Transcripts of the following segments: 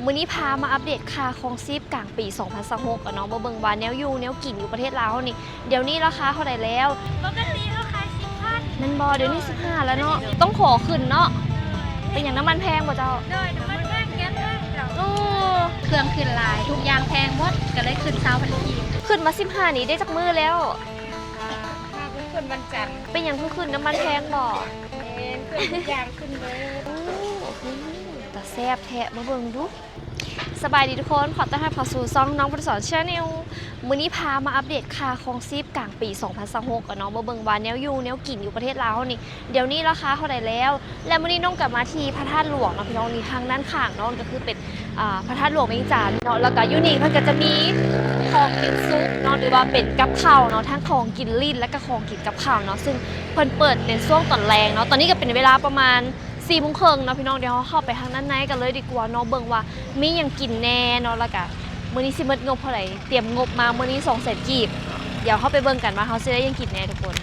ມື້ນີ້ພາມາອັບເດດຄ່າຄອງຊີບກາງປີສອງພັນຊາວຫົກເນາະ ມາເບິ່ງວ່າແນວຢູ່ແນວກິນຢູ່ປະເທດລາວເຮົານີ້ ດຽວນີ້ລາຄາເທົ່າໃດແລ້ວ. ປົກກະຕິເຮົາຂາຍສິບພັນ ແມ່ນບໍ່? ດຽວນີ້ສິບຫ້າແລ້ວເນາະ ຕ້ອງຂໍຂຶ້ນເນາະ. ເປັນຫຍັງ ນ້ຳມັນແພງບໍ່ເຈົ້າ? ໂດຍ ນ້ຳມັນແພງ ແກັສແພງເຈົ້າ. ເອີ ເຄື່ອງຂຶ້ນຫຼາຍ ທຸກຢ່າງແພງໝົດ ກໍເລີຍຂຶ້ນຊາວພັນກີບ. ຂຶ້ນມາສິບຫ້ານີ້ໄດ້ຈັກມື້ແລ້ວ? ອ່າ ມາເພິ່ນຂຶ້ນວັນຈັນ. ເປັນຫຍັງຄືຂຶ້ນ ນ້ຳມັນແພງບໍ່? ແມ່ນ ເຄື່ອງທຸກຢ່າງຂຶ້ນເບິດ. ໂອ້ ຕາແຊບແທ້ ມາເບິ່ງດູ. ສະບາຍດີທຸກຄົນ ຂໍຕ້ອນຮັບເຂົ້າສູ່ຊ່ອງນ້ອງປະສອນ Channel. ມື້ນີ້ພາມາອັບເດດຄ່າຄອງຊີບກາງປີສອງພັນຊາວຫົກເນາະ ມາເບິ່ງວ່າແນວຢູ່ແນວກິນຢູ່ປະເທດລາວເຮົານີ້ ດຽວນີ້ລາຄາເທົ່າໃດແລ້ວ. ແລະ ມື້ນີ້ນ້ອງກໍມາທີ່ພະທາດຫຼວງເນາະພີ່ນ້ອງ ນີ້ທາງດ້ານຂ້າງເນາະ ກໍຄືເປັນ ອ່າ ພະທາດຫຼວງວຽງຈັນເນາະ. ແລ້ວກໍຢູ່ນີ້ເພິ່ນກໍຈະມີຂອງກິນສຸກເນາະ ຫຼືວ່າເປັນກັບເຂົ້າເນາະ ທັງຂອງກິນຫຼິ້ນ ແລະກໍຂອງກິນກັບເຂົ້າເນາະ ຊຶ່ງເພິ່ນເປີດເປັນຊ່ວງຕອນແລງເນາະ. ຕອນນີ້ກໍເປັນເວລາປະມານ ສີ່ໂມງເຄິ່ງເນາະພີ່ນ້ອງ ດຽວເຮົາເຂົ້າໄປທາງດ້ານໃນກັນເລີຍດີກວ່າເນາະ ເບິ່ງວ່າມີຫຍັງກິນແດ່ເນາະ. ແລ້ວກະມື້ນີ້ຊິໝົດງົບເທົ່າໃດ ຕຽມງົບມາມື້ນີ້ສອງແສນກີບ. ດຽວເຮົາໄປເບິ່ງກັນວ່າເຮົາຊິໄດ້ຫຍັງກິນແດ່ທຸກຄົນ.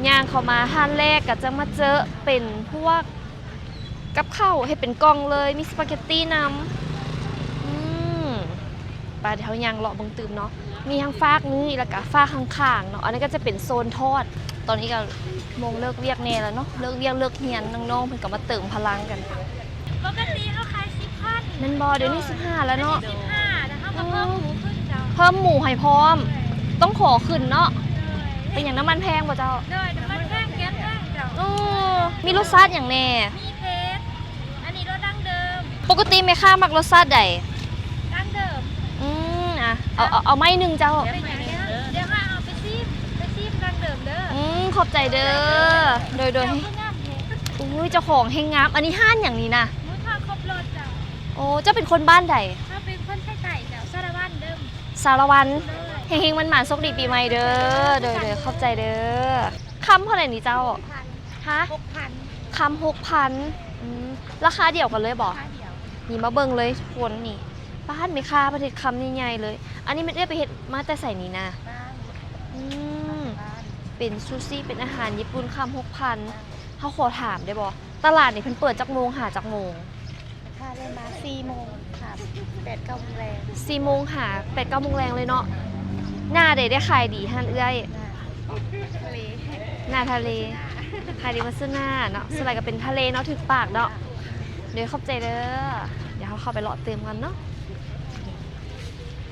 ຍ່າງເຂົ້າມາຮ້ານແລກກໍຈະມາເຈີເປັນພວກ ກັບເຂົ້າເຮັດເປັນກ່ອງເລີຍ ມີສະປາເກັດຕີນຳ. ອືມ ໄປ ດຽວເຮົາຍ່າງເລາະເບິ່ງຕື່ມເນາະ ມີທັງຟາກນີ້ ແລ້ວກະຟາກຂ້າງໆເນາະ. ອັນນີ້ກໍຈະເປັນໂຊນທອດ. ຕອນນີ້ກໍໂມງເລີກວຽກແດ່ແລ້ວເນາະ ເລີກວຽກເລີກຮຽນ ນ້ອງໆເພິ່ນກໍມາເຕີມພະລັງກັນ. ປົກກະຕິເຮົາຂາຍສິບພັນ ແມ່ນບໍ່? ດຽວນີ້ສິບຫ້າແລ້ວເນາະ. ດຽວນີ້ສິບຫ້າ ແລ້ວເຮົາກໍເພີ່ມໝູຂຶ້ນເຈົ້າ. ເພີ່ມໝູໃຫ້ພ້ອມ ຕ້ອງຂໍຂຶ້ນເນາະ. ໂດຍ ເປັນຫຍັງ ນ້ຳມັນແພງບໍ່ເຈົ້າ? ໂດຍ ນ້ຳມັນແພງ ແກັສແພງເຈົ້າ. ເອີ ມີລົດຊາດຫຍັງແດ່? ມີເຜັດ ອັນນີ້ລົດດັ້ງເດີມ. ປົກກະຕິແມ່ຄ້າມັກລົດຊາດໃດ? ດັ້ງເດີມ. ອືມ ອ່ະ ເອົາ ເອົາ ເອົາໄມ້ໜຶ່ງເຈົ້າ. ເປັນຫຍັງ? ດຽວ ດຽວເຮົາເອົາໄປຊີມ ໄປຊີມດັ້ງເດີມເດີ. ອືມ ຂອບໃຈເດີ. ໂດຍ ໂດຍ. ເຈົ້າຄືງາມແທ້. ອຸ້ຍ ເຈົ້າຂອງແຮງງາມ. ອັນນີ້ຮ້ານຫຍັງນີ້ນະ? ໝູທອດຄົບລົດເຈົ້າ. ໂອ້ ເຈົ້າເປັນຄົນບ້ານໃດ? ເຮົາເປັນຄົນໄທໃຕ້ເຈົ້າ ສາລະວັນເດີ. ສາລະວັນ. ໂດຍ ເຮັງໆໝານໆ ໂຊກດີປີໃໝ່ເດີ. ໂດຍ ໂດຍ ໂດຍ ຂອບໃຈເດີ. ຄຳເທົ່າໃດນີ້ເຈົ້າ? ຮະ? ຫົກພັນ. ຄຳຫົກພັນ. ອືມ ລາຄາດຽວກັນເລີຍບໍ່? ລາຄາດຽວ. ນີ້ມາເບິ່ງເລີຍທຸກຄົນນີ້ ປ້າດ ແມ່ຄ້າເພິ່ນເຮັດຄຳໃຫຍ່ໆເລີຍ. ອັນນີ້ແມ່ນເອື້ອຍໄປເຮັດມາແຕ່ໃສນີ້ນະ? ບ້ານ. ອືມ ບ້ານ. ເປັນຊູຊິ ເປັນອາຫານຍີ່ປຸ່ນ ຄຳຫົກພັນ. ເຮົາຂໍຖາມໄດ້ບໍ່? ຕະຫຼາດນີ້ເພິ່ນເປີດຈັກໂມງຫາຈັກໂມງ? ຖ້າໄດ້ມາສີ່ໂມງຫາແປດເກົ້າໂມງແລງ. ສີ່ໂມງຫາແປດເກົ້າໂມງແລງເລີຍເນາະ. ໜ້າໃດໄດ້ຂາຍດີຮ້ານເອື້ອຍ? ໜ້າທະເລ. ໜ້າທະເລ. ຂາຍດີມາຊື້ໜ້າເນາະ. ສ່ວນຫຼາຍກໍເປັນທະເລເນາະ ຖືກປາກເນາະ. ໂດຍ ຂອບໃຈເດີ. ດຽວເຮົາເຂົ້າໄປເລາະຕື່ມກັນເນາະ.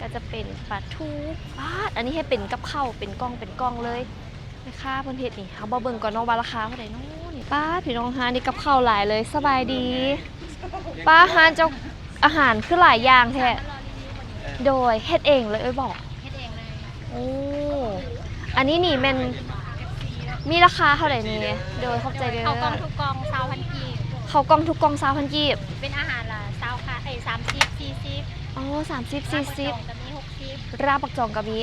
ກໍຈະເປັນປາທູ. ປາດ ອັນນີ້ເຮັດເປັນກັບເຂົ້າ ເປັນກ່ອງເປັນກ່ອງເລີຍ. ແມ່ຄ້າເພິ່ນເຮັດນີ້ ເຮົາມາເບິ່ງກ່ອນເນາະວ່າລາຄາເທົ່າໃດເນາະນີ້. ປາດ ພີ່ນ້ອງ ຮ້ານນີ້ກັບເຂົ້າຫຼາຍເລີຍ. ສະບາຍດີ. ປ້າ ຮ້ານເຈົ້າອາຫານຄືຫຼາຍຢ່າງແທ້. ໂດຍ ເຮັດເອງເລີຍເອີຍບໍ? ເຮັດເອງເລີຍ. ໂອ້ ອັນນີ້ນີ້ແມ່ນ ມີລາຄາເທົ່າໃດແດ່? ໂດຍ ຂອບໃຈເດີ. ເຂົ້າກ່ອງທຸກກ່ອງຊາວພັນກີບ. ເຂົ້າກ່ອງທຸກກ່ອງຊາວພັນກີບ. ເປັນອາຫານລະຊາວ ເອີຍ ສາມສິບ ສີ່ສິບ. ອໍ ສາມສິບ ສີ່ສິບ. ລາບປັກສອງກໍມີຫົກສິບ. ລາບປັກສອງກໍມີ.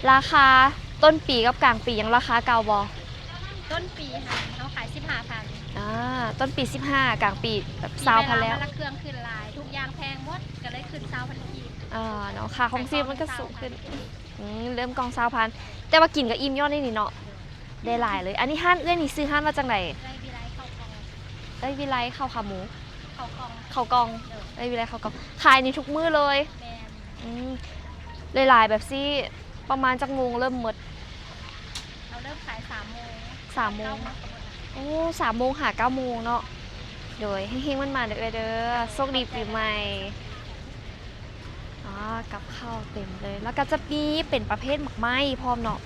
ລາຄາ ຕົ້ນປີກັບກາງປີຍັງລາຄາເກົ່າບໍ່? ຕົ້ນປີຫັ້ນເຮົາຂາຍສິບຫ້າພັນ. ອ່າ ຕົ້ນປີສິບຫ້າ ກາງປີແບບຊາວພັນແລ້ວ. ມີເວລາມາລະເຄື່ອງຂຶ້ນຫຼາຍ ທຸກຢ່າງແພງໝົດ ກໍເລີຍຂຶ້ນຊາວພັນກີບ. ອ່າ ເນາະ ຄ່າຄອງຊີບມັນກໍສູງຂຶ້ນ. ອືມ ເລີ່ມກ່ອງຊາວພັນ ແຕ່ວ່າກິນກໍອີ່ມຍ້ອນນີ້ເນາະ. ໄດ້ຫຼາຍເລີຍ. ອັນນີ້ຮ້ານເອື້ອຍນີ້ຊື່ຮ້ານວ່າຈັ່ງໃດ? ເອື້ອຍວິໄລເຂົ້າກ່ອງ. ເອື້ອຍວິໄລເຂົ້າຂາໝູ. ເຂົ້າກ່ອງ. ເຂົ້າກ່ອງ. ໂດຍ. ເອື້ອຍວິໄລເຂົ້າກ່ອງ ຂາຍນີ້ທຸກມື້ເລີຍ. ແມ່ນ. ອືມ ຫຼາຍໆແບບຊີ້ ປະມານຈັກໂມງເລີ່ມໝົດ? ເຮົາເລີ່ມຂາຍສາມໂມງ. ສາມໂມງ. ເກົ້າໂມງກໍໝົດລະ. ໂອ້ ສາມໂມງຫາເກົ້າໂມງເນາະ. ໂດຍ ເຮັງໆໝານໆເດີເອື້ອຍເດີ. ໂຊກດີປີໃໝ່. ອໍ ກັບເຂົ້າເຕັມເລີຍ ແລ້ວກໍຈະມີເປັນປະເພດໝາກໄມ້ພ້ອມເນາະ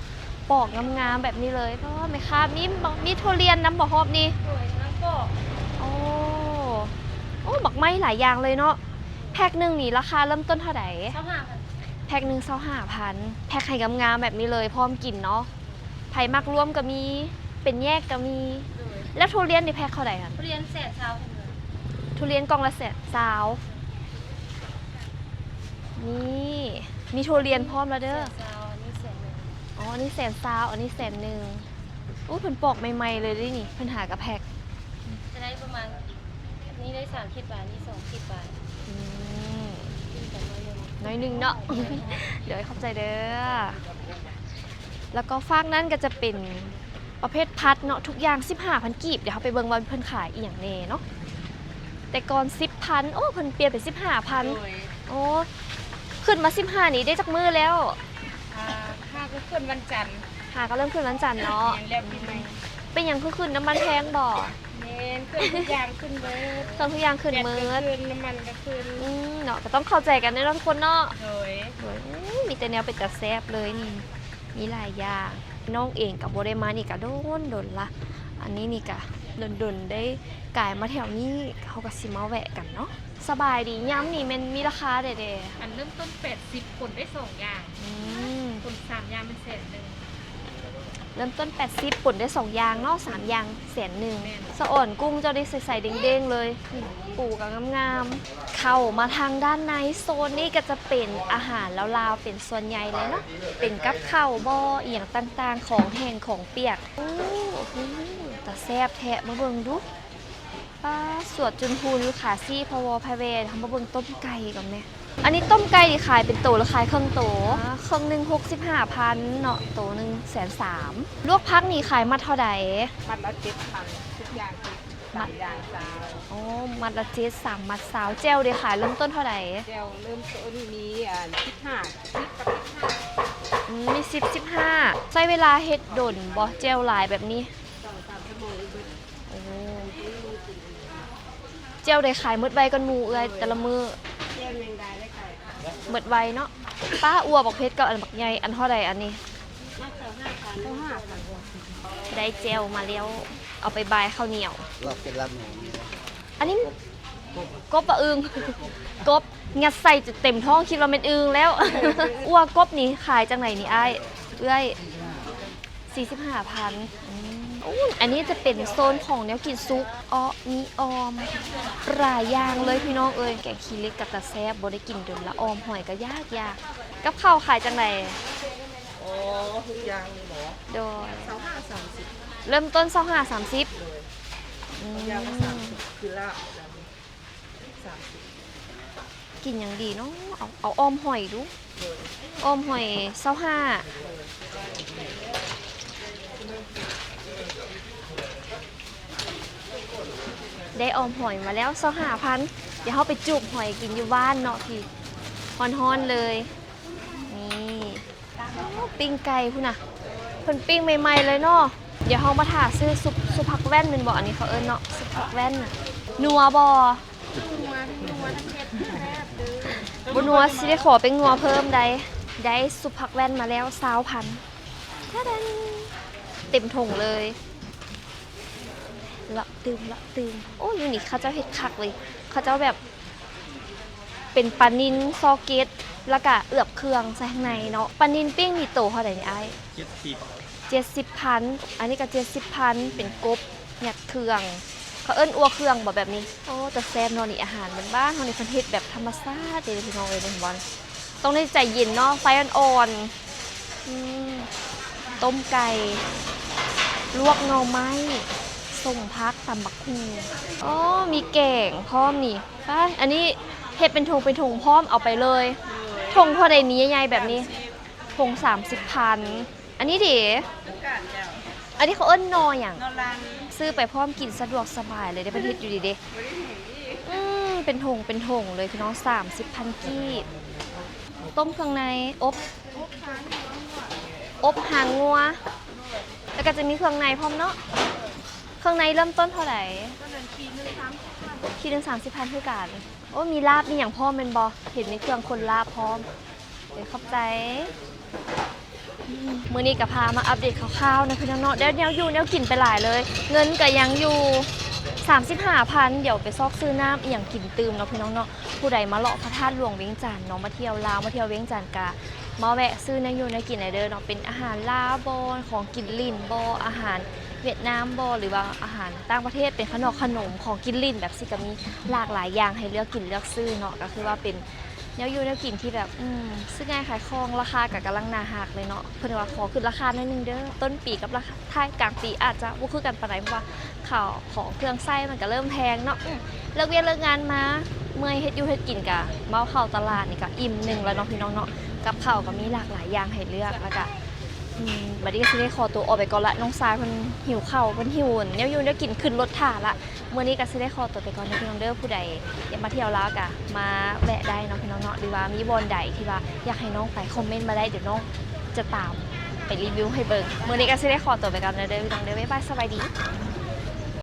ປອກງາມໆແບບນີ້ເລີຍ. ອໍ ແມ່ຄ້າມີ ມີທຸລຽນນຳບໍ່ຮອບນີ້? ໂດຍ ກຳລັງປອກ. ໂອ້ ໂອ້ ໝາກໄມ້ຫຼາຍຢ່າງເລີຍເນາະ. ແພັກໜຶ່ງນີ້ລາຄາເລີ່ມຕົ້ນເທົ່າໃດ? ຊາວຫ້າພັນ. ແພັກໜຶ່ງ ຊາວຫ້າພັນ. ແພັກໃຫ້ງາມໆແບບນີ້ເລີຍ ພ້ອມກິນເນາະ. ໃຜມັກລວມກໍມີ ເປັນແຍກກໍມີ. ໂດຍ. ແລ້ວທຸລຽນນີ້ແພັກເທົ່າໃດຫັ້ນ? ທຸລຽນແສນຊາວ. ທຸລຽນກ່ອງລະແສນຊາວ. ນີ້ ມີທຸລຽນພ້ອມແລ້ວເດີ. ແສນຊາວ ອັນນີ້ແສນໜຶ່ງ. ອໍ ອັນນີ້ແສນຊາວ ອັນນີ້ແສນໜຶ່ງ. ໂອ້ ເພິ່ນປອກໃໝ່ໆເລີຍເດ້ນີ້ ເພິ່ນຫາກະແພັກ. ຈະໄດ້ປະມານ ນີ້ໄດ້ສາມສິບບາດ ນີ້ສອງສິບບາດ. ອືມ ໜ້ອຍໜຶ່ງເນາະ. ໂດຍ ຂອບໃຈເດີ. ແລ້ວກໍຟາກນັ້ນກໍຈະເປັນປະເພດຜັດເນາະ ທຸກຢ່າງສິບຫ້າພັນກີບ. ດຽວເຮົາໄປເບິ່ງວ່າເພິ່ນຂາຍອີ່ຫຍັງແດ່ເນາະ. ແຕ່ກ່ອນສິບພັນ ໂອ້ ເພິ່ນປ່ຽນເປັນສິບຫ້າພັນ. ໂດຍ. ໂອ້ ຂຶ້ນມາສິບຫ້ານີ້ໄດ້ຈັກມື້ແລ້ວ? ອ່າ ຫາກໍຂຶ້ນວັນຈັນ. ຫາກໍເລີ່ມຂຶ້ນວັນຈັນເນາະ. ແມ່ນແລ້ວ ປີໃໝ່. ເປັນຫຍັງຄືຂຶ້ນ ນ້ຳມັນແພງບໍ່? ແມ່ນ ເຄື່ອງທຸກຢ່າງຂຶ້ນເບິດ. ເຄື່ອງທຸກຢ່າງຂຶ້ນເບິດ. ແກັສກໍຂຶ້ນ ນ້ຳມັນກໍຂຶ້ນ. ອືມ ເນາະ ກໍຕ້ອງເຂົ້າໃຈກັນເນາະທຸກຄົນເນາະ. ໂດຍ. ໂດຍ. ໂອ້ ມີແຕ່ແນວເປັນຕາແຊບເລີຍນີ້ ມີຫຼາຍຢ່າງ. ນ້ອງເອງກໍບໍ່ໄດ້ມານີ້ກໍດົນໆລະ ອັນນີ້ນີ້ກໍດົນໆ ໄດ້ກາຍມາແຖວນີ້ ເຮົາກໍຊິມາແວະກັນເນາະ. ສະບາຍດີ ຍຳນີ້ແມ່ນມີລາຄາໃດແດ່? ອັນເລີ່ມຕົ້ນແປດສິບ ປົນໄດ້ສອງຢ່າງ. ອືມ ປົນສາມຢ່າງແມ່ນແສນໜຶ່ງ. ເລີ່ມຕົ້ນແປດສິບ ປົນໄດ້ສອງຢ່າງເນາະ ສາມຢ່າງແສນໜຶ່ງ. ແມ່ນ. ສະອອນ ກຸ້ງເຈົ້າໄດ້ໃສໆ ເດ້ງໆເລີຍ ປູກໍງາມໆ. ເຂົ້າມາທາງດ້ານໃນ ໂຊນນີ້ກໍຈະເປັນອາຫານລາວໆ ເປັນສ່ວນໃຫຍ່ເລີຍເນາະ ເປັນກັບເຂົ້າບໍ ອີ່ຫຍັງຕ່າງໆ ຂອງແຫ້ງຂອງປຽກ. ໂອ້ ໂຫ ຕາແຊບແທ້ ມາເບິ່ງດູ. ປາ ສວດຈົນພຸນຢູ່ຂາຊີ້ ພະວໍພະແວ. ເຮົາມາເບິ່ງຕົ້ມໄກ່ກ່ອນແມ. ອັນນີ້ຕົ້ມໄກ່ນີ້ຂາຍເປັນໂຕ ຫຼືຂາຍເຄິ່ງໂຕ? ອາ ເຄິ່ງໜຶ່ງຫົກສິບຫ້າພັນເນາະ ໂຕໜຶ່ງແສນສາມ. ລວກຜັກນີ້ຂາຍມັດເທົ່າໃດ? ມັດລະເຈັດພັນ ທຸກຢ່າງເຈັດ ສາມຢ່າງຊາວ. ອໍ ມັດລະເຈັດ ສາມມັດຊາວ. ແຈ່ວເດ ຂາຍເລີ່ມຕົ້ນເທົ່າໃດ? ແຈ່ວເລີ່ມຕົ້ນມີ ອັນ ສິບຫ້າ ສິບກັບສິບຫ້າ. ອືມ ມີສິບ ສິບຫ້າ. ໃຊ້ເວລາເຮັດດົນບໍ່ ແຈ່ວຫຼາຍແບບນີ້? ສອງສາມຊົ່ວໂມງເບິດ. ໂອ້ ແຈ່ວໄດ້ຂາຍໝົດໄວກ່ອນໝູ່ເອື້ອຍ ແຕ່ລະມື້. ແຈ່ວແມງດາໄດ້ຂາຍ ໝົດໄວເນາະ. ປ້າ ອົ່ວບັກເຜັດກັບອັນບັກໃຫຍ່ ອັນເທົ່າໃດອັນນີ້? ຊາວຫ້າພັນ. ຊາວຫ້າພັນ. ໄດ້ແຈ່ວມາແລ້ວ ເອົາໄປບາຍເຂົ້າໜຽວ. ລອກເປັນລຳໝູນີ້. ອັນນີ້ກົບບໍ່? ອຶ່ງ ກົບ ຍັດໃສ່ຈົນເຕັມທ້ອງ ຄິດວ່າແມ່ນອຶ່ງແລ້ວ. ອົ່ວກົບນີ້ຂາຍຈັ່ງໃດນີ້ອ້າຍ ເອື້ອຍ? ສີ່ສິບຫ້າພັນ. ອືມ ໂອ້ ອັນນີ້ຈະເປັນໂຊນຂອງແນວກິນສຸກ ເອາະ ມີອ່ອມ ຫຼາຍຢ່າງເລີຍພີ່ນ້ອງເອີຍ. ແກງຂີ້ເຫຼັກກໍຕາແຊບ ບໍ່ໄດ້ກິນດົນລະ. ອ່ອມຫອຍກໍຢາກໆ. ກັບເຂົ້າຂາຍຈັ່ງໃດ? ອໍ ທຸກຢ່າງນີ້ບໍ? ໂດຍ. ຊາວຫ້າ ສາມສິບ. ເລີ່ມຕົ້ນຊາວຫ້າ ສາມສິບ. ໂດຍ. ອືມ ຢ່າງລະສາມສິບ ຄືລາບ ສາມສິບ. ກິນຫຍັງດີເນາະ? ເອົາ ເອົາອ່ອມຫອຍດູ. ໂດຍ. ອ່ອມຫອຍ ຊາວຫ້າ. ໄດ້ອ່ອມຫອຍມາແລ້ວ ຊາວຫ້າພັນ. ດຽວເຮົາໄປຈູບຫອຍກິນຢູ່ບ້ານເນາະ ພີ່ ຮ້ອນໆເລີຍ. ນີ້ ໂອ້ ປີ້ງໄກ່ພຸ້ນນະ ເພິ່ນປີ້ງໃໝ່ໆເລີຍເນາະ. ດຽວເຮົາມາຖ້າຊື້ຊຸບ ຊຸບຜັກແວ່ນແມ່ນບໍ່? ອັນນີ້ເຂົາເອີ້ນເນາະ ຊຸບຜັກແວ່ນ. ນົວບໍ່? ນົວ ທັງນົວທັງເຜັດແຊບເດີ້. ບໍ່ນົວຊິໄດ້ຂໍແປ້ງນົວເພີ່ມໄດ໋. ໄດ້ຊຸບຜັກແວ່ນມາແລ້ວ ຊາວພັນ. ທາດານ ເຕັມຖົງເລີຍ. ເລາະຕື່ມ ເລາະຕື່ມ. ໂອ້ ຢູ່ນີ້ເຂົາເຈົ້າເຮັດຄັກເວີຍ ເຂົາເຈົ້າແບບ ເປັນປານິນຊໍເກັດ ແລ້ວກະເອືອບເຄື່ອງໃສ່ຂ້າງໃນເນາະ. ປານິນປີ້ງນີ້ໂຕເທົ່າໃດນີ້ອ້າຍ? ເຈັດສິບ ເຈັດສິບພັນ. ອັນນີ້ກໍເຈັດສິບພັນ ເປັນກົບຍັດເຄື່ອງ ເຂົາເອີ້ນອົ່ວເຄື່ອງບໍແບບນີ້? ໂອ້ ແຕ່ແຊບເນາະ. ນີ້ອາຫານບ້ານໆເຮົານີ້ ເພິ່ນເຮັດແບບທຳມະຊາດເດ້ພີ່ນ້ອງເອີຍ. ເບິ່ງບ່ອນ ຕ້ອງໄດ້ໃຈເຢັນເນາະ ໄຟອ່ອນໆ. ອືມ ຕົ້ມໄກ່ ລວກໜໍ່ໄມ້ ສົ້ມຜັກ ຕຳບັກຫຸ່ງ. ອໍ ມີແກງພ້ອມນີ້. ປາ ອັນນີ້ເຮັດເປັນຖົງເປັນຖົງພ້ອມ ເອົາໄປເລີຍ. ຖົງເທົ່າໃດນີ້ ໃຫຍ່ໆແບບນີ້? ຖົງສາມສິບພັນ. ອັນນີ້ເດ? ອັນນີ້ເຂົາເອີ້ນໜໍ່ຫຍັງ? ໜໍ່ລັງ. ຊື້ໄປພ້ອມກິນສະດວກສະບາຍເລີຍເດ້ ເພິ່ນເຮັດຢູ່ນີ້ເດ້. ອືມ ເປັນຖົງເປັນຖົງເລີຍພີ່ນ້ອງ ສາມສິບພັນກີບ. ຕົ້ມເຄື່ອງໃນ ອົບ ອົບຫາງງົວ ແລ້ວກໍຈະມີເຄື່ອງໃນພ້ອມເນາະ. ເຄື່ອງໃນເລີ່ມຕົ້ນເທົ່າໃດ? ຂີດໜຶ່ງສາມສິບພັນຄືກັນ. ໂອ້ ມີລາບມີຫຍັງພ້ອມແມ່ນບໍ່? ເຫັນມີເຄື່ອງຄົນລາບພ້ອມ. ເອີ ຂອບໃຈ. ມື້ນີ້ກໍພາມາອັບເດດຄ່າວໆນະພີ່ນ້ອງເນາະ ໄດ້ແນວຢູ່ແນວກິນໄປຫຼາຍເລີຍ. ເງິນກໍຍັງຢູ່ສາມສິບຫ້າພັນ. ດຽວໄປຊອກຊື້ນ້ຳອີ່ຫຍັງກິນຕື່ມເນາະພີ່ນ້ອງເນາະ. ຜູ້ໃດມາເລາະພະທາດຫຼວງວຽງຈັນເນາະ ມາທ່ຽວລາວ ມາທ່ຽວວຽງຈັນ ກະມາແວະຊື້ແນວຢູ່ແນວກິນໄດ້ເດີເນາະ. ເປັນອາຫານລາວບໍ ຂອງກິນຫຼິ້ນບໍ ອາຫານຫວຽດນາມບໍ ຫຼືວ່າອາຫານຕ່າງປະເທດ ເປັນຂະໜົມຂະໜົມ ຂອງກິນຫຼິ້ນແບບຊີ້ ກະມີຫຼາກຫຼາຍຢ່າງໃຫ້ເລືອກກິນເລືອກຊື້ເນາະ. ກໍຄືວ່າເປັນ ແນວຢູ່ແນວກິນທີ່ແບບ ອືມ ຊື້ງ່າຍຂາຍຄ່ອງ ລາຄາກໍກຳລັງໜ້າຮັກເລີຍເນາະ. ເພິ່ນວ່າຂໍຂຶ້ນລາຄາໜ້ອຍໜຶ່ງເດີ້ ຕົ້ນປີກັບລາຄາ ທ້າຍກາງປີອາດຈະບໍ່ຄືກັນປານໃດ ເພາະວ່າເຂົ້າຂອງເຄື່ອງໃຊ້ມັນກໍເລີ່ມແພງເນາະ. ອືມ ເລີກວຽກເລີກງານມາ ເມື່ອຍເຮັດຢູ່ເຮັດກິນ ກະມາເຂົ້າຕະຫຼາດນີ້ກະອີ່ມໜຶ່ງແລ້ວເນາະ ພີ່ນ້ອງເນາະ. ກັບເຂົ້າກໍມີຫຼາກຫຼາຍຢ່າງໃຫ້ເລືອກ ແລ້ວກະ ອືມ ບັດນີ້ກໍຊິໄດ້ຂໍຕົວອອກໄປກ່ອນລະ ນ້ອງຊາຍເພິ່ນຫິວເຂົ້າ ເພິ່ນຫິວແນວຢູ່ແນວກິນ ຂຶ້ນລົດຖ້າລະ. ມື້ນີ້ກໍຊິໄດ້ຂໍຕົວໄປກ່ອນເດີພີ່ນ້ອງເດີ ຜູ້ໃດຢາກມາທ່ຽວລາວກໍມາແວະໄດ້ເນາະພີ່ນ້ອງເນາະ ຫຼືວ່າມີບ່ອນໃດທີ່ວ່າຢາກໃຫ້ນ້ອງໄປ ຄອມເມັນມາໄດ້ ດຽວນ້ອງຈະຕາມໄປຣີວິວໃຫ້ເບິ່ງ. ມື້ນີ້ກໍຊິໄດ້ຂໍຕົວໄປກ່ອນເດີພີ່ນ້ອງເດີ ບາຍບາຍ ສະບາຍດີ.